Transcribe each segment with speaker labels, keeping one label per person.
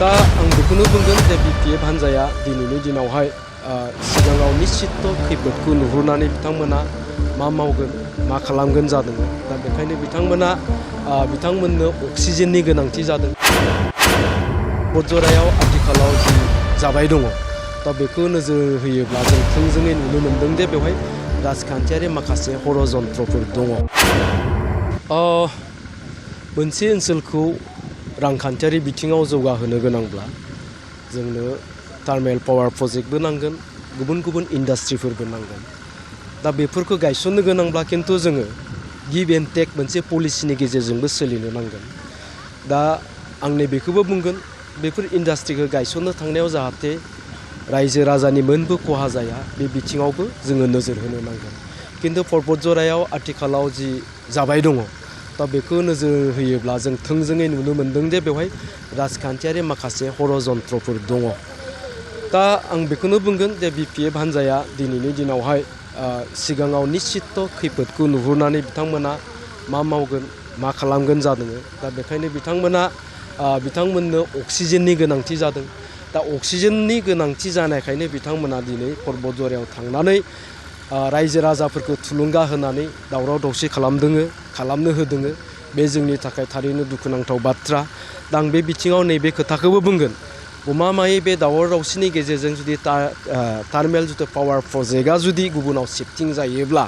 Speaker 1: दा आं बेखौनो बुंगोन जे BPF हान्जाया दिनैनि दिनावहाय सिगाङाव निश्चित खैफोदखौ नुहुरनानै बिथांमोना मा मावगोन मा खालामगोन जादों। दा बेखायनो बिथांमोननो अक्सिजेननि गोनांथि जादों। बजरायाव आथिखालाव जि जाबाय दङ दा बेखौ नोजोर होयोब्ला जों थोंजोङै नुनो मोन्दों जे बेवहाय राजखान्थियारि माखासे षड़यन्त्रफोर दङ। मोनसे ओनसोलखौ रांखान्थियारि बिथिङाव जौगाहोनो गोनांब्ला जोंनो थार्मेल पावार प्रजेक्टबो नांगोन, गुबुन गुबुन इन्डास्ट्रिफोरबो नांगोन। दा बेफोरखौ गायसननो गोनांब्ला खिन्थु जोङो गिभ एन्ड टेक मोनसे पलिसिनि गेजेरजोंबो सोलिनो नांगोन। दा आं नैबेखौबो बुंगोन बेफोर इन्डास्ट्रिखौ गायसननो थांनायाव जाहाथे रायजो राजानि मोनबो खहा जाया बे बिथिङावबो जोङो नोजोर होनो नांगोन। खिन्थु पर्बतजरायाव आथिखालाव जि जाबाय दङ दा बेखौ नोजोर होयोब्ला जों थोंजोङै नुनो मोन्दों जे बेवहाय राजखान्थियारि माखासे षड़यन्त्रफोर दङ। दा आं बेखौनो बुंगोन जे BPF हान्जाया दिनैनि दिनावहाय सिगाङाव निश्चित खैफोदखौ नुहुरनानै बिथांमोना मा मावगोन मा खालामगोन जादों। दा बेखायनो बिथांमोननो अक्सिजेननि गोनांथि जादों। दा अक्सिजेननि गोनांथि जानायखायनो बिथांमोना दिनै पर्बतजरायाव थांनानै रायजो राजाफोरखौ थुलुंगा होनानै दावराव दावसि खालामनो होदों। बे जोंनि थाखाय थारैनो दुखुनांथाव बाथ्रा। दा आं बे बिथिङाव नैबे खोथाखौबो बुंगोन गमामायै बे दावराव दावसिनि गेजेरजों जुदि थार्मेल पावार प्रजेक्टआ जुदि गुबुनाव शिफ्टिं जायोब्ला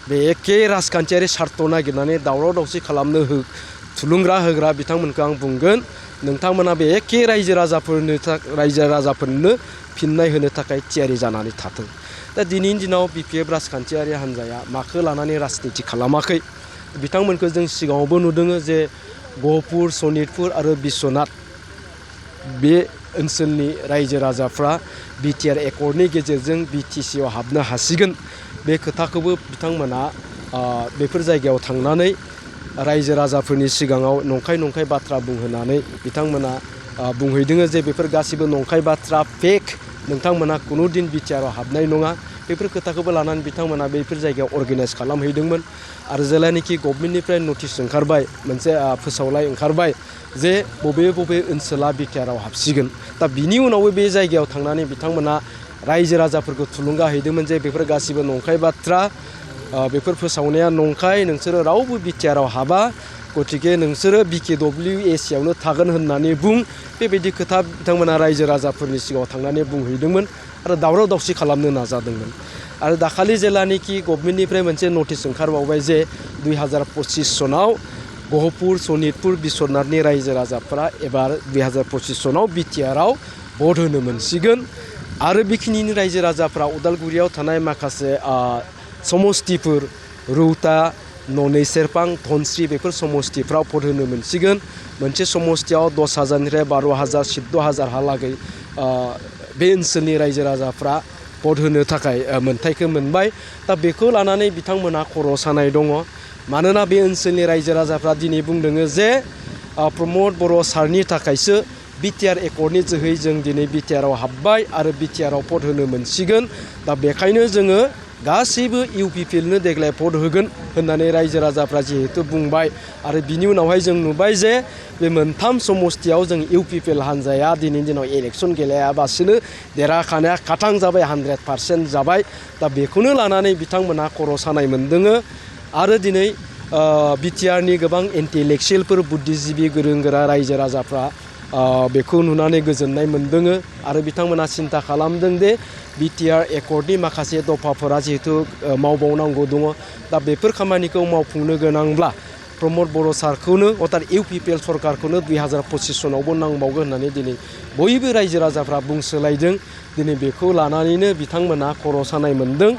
Speaker 1: बे एखे राजखान्थियारि सार्थ नागिरनानै दावराव दावसि खालामनो थुलुंगा होग्रा बिथांमोनखौ आं बुंगोन नोंथांमोना बे एखे रायजो राजाफोरनो फिननाय होनो थाखाय थियारि जानानै थाथों। दा दिनैनि दिनाव BPF राजखान्थियारि हान्जाया माखौ लानानै राजनिति खालामाखै बिथांमोनखौ जों सिगाङावबो नुदों जे गहपुर, सनितपुर आरो बिश्वनाथ बे ओनसोलनि रायजो राजाफ्रा BTR एकर्डनि गेजेरजों BTCआव हाबनो हासिगोन बे खोथाखौबो बिथांमोना बेफोर जायगायाव थांनानै रायजो राजाफोरनि सिगाङाव नंखाय बाथ्रा बुंहोनानै बिथांमोना बुंहैदों जे बेफोर गासिबो नंखाय बाथ्रा फेक, नोंथांमोना कुनु दिन BTRआव हाबनाय नङा। बेफोर खोथाखौबो लानानै बिथांमोना बेफोर जायगायाव अर्गेनाइज खालामहैदोंमोन। आरो जेलानिखि गभर्नमेन्टनिफ्राय नटिस ओंखारबाय मोनसे फोसावलाय ओंखारबाय जे बबे ओनसोला BTRआव हाबसिगोन। दा बिनि उनावबो बे जायगायाव थांनानै बिथांमोना रायजो राजाफोरखौ थुलुंगा हैदोंमोन जे बेफोर गासिबो नंखाय बाथ्रा, बेफोर फोसावनाया नंखाय, नोंसोरो रावबो BTRआव हाबा, गतिके नोंसोरो BKWACआवनो थागोन होननानै बुं। बेबायदि खोथा बिथांमोना रायजो राजाफोरनि सिगाङाव थांनानै बुंहैदोंमोन आरो दावराव दावसि खालामनो नाजादोंमोन। आरो दाखालि जेलानिखि गभर्नमेन्टनिफ्राय मोनसे नटिस ओंखारबावबाय जे 2025 सनाव गहपुर, सनितपुर, बिश्वनाथनि रायजो राजाफ्रा एबार 2025 सनाव BTRआव भट होनो मोनसिगोन। आरो बेखिनिनि रायजो राजाफ्रा उदालगुरियाव थानाय माखासे समस्तिफोर रौता, ननै सेरफां, धनस्रि बेफोर समस्तिफ्राव भट होनो मोनसिगोन। मोनसे समस्तियाव 10,000निफ्राय 12,000, 14,000हालागै बे ओनसोलनि रायजो राजाफ्रा भट होनो थाखाय मोन्थायखौ मोनबाय। दा बेखौ लानानै बिथांमोना खर' सानाय दङ। मानोना बे ओनसोलनि रायजो राजाफ्रा दिनै बुंदों जे प्रमद बर' सारनि थाखायसो BTR एकर्डनि जोहै जों दिनै BTRआव हाबबाय आरो BTRआव भट होनो मोनसिगोन। दा बेखायनो जोङो गासैबो UPPLनो देग्लाय भट होगोन होननानै रायजो राजाफ्रा जिहेतु बुंबाय। आरो बिनि उनावहाय जों नुबाय जे बे मोनथाम समस्तियाव जों UPPL हान्जाया दिनैनि दिनाव इलेक्सन गेलेयाबासिनो देरहाखानाया खाथां जाबाय, 100% जाबाय। दा बेखौनो लानानै बिथांमोना खर' सानाय मोनदों। आरो दिनै BTRनि गोबां इन्टेलेक्सुयेलफोर, बुद्धिजिबि गोरों गोरा रायजो राजाफ्रा बेखौ नुनानै गोजोननाय मोनदों। आरो बिथांमोना सिन्था खालामदों जे BTR एकर्डनि माखासे दफाफोरा जिहेतु मावबावनांगौ दङ। दा बेफोर खामानिखौ मावफुंनो गोनांब्ला प्रमद बर' सारखौनो अर्थात UPPL सरकारखौनो 2025 सनावबो नांबावगोन होननानै दिनै बयबो रायजो राजाफ्रा बुंसोलायदों। दिनै बेखौ लानानैनो बिथांमोना खर' सानाय मोनदों।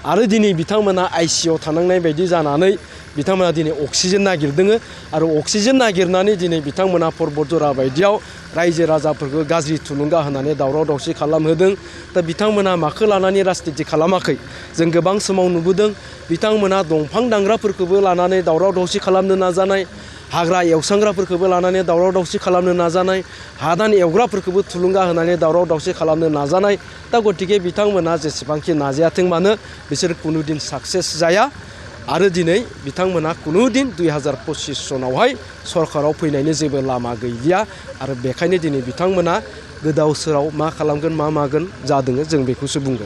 Speaker 1: आरो दिनै बिथांमोना ICUआव थानांनाय बायदि जानानै बिथांमोना दिनै अक्सिजेन नागिरदों। आरो अक्सिजेन नागिरनानै दिनै बिथांमोना पर्बतजरा बायदियाव रायजो राजाफोरखौ गाज्रि थुलुंगा होनानै दावराव दावसि खालामहोदों। दा बिथांमोना माखौ लानानै राजनिति खालामाखै जों गोबां समाव नुबोदों। बिथांमोना दंफां दानग्राफोरखौबो लानानै दावराव दावसि खालामनो नाजानाय, हाग्रा एवस्रांग्राफोरखौबो लानानै दावराव दावसि खालामनो नाजानाय, हादान एवग्राफोरखौबो थुलुंगा होनानै दावराव दावसि खालामनो नाजानाय। दा गतिके बिथांमोना जेसेबांखि नाजायाथों मानो बिसोर कुनु दिन साक्सेस जाया। आरो दिनै बिथांमोना कुनु दिन 2025 सनावहाय सरकाराव फैनायनि जेबो लामा गैलिया आरो बेखायनो दिनै बिथांमोना गोदाव सोराव मा खालामगोन मा मागोन जादों जों बेखौसो बुंगोन।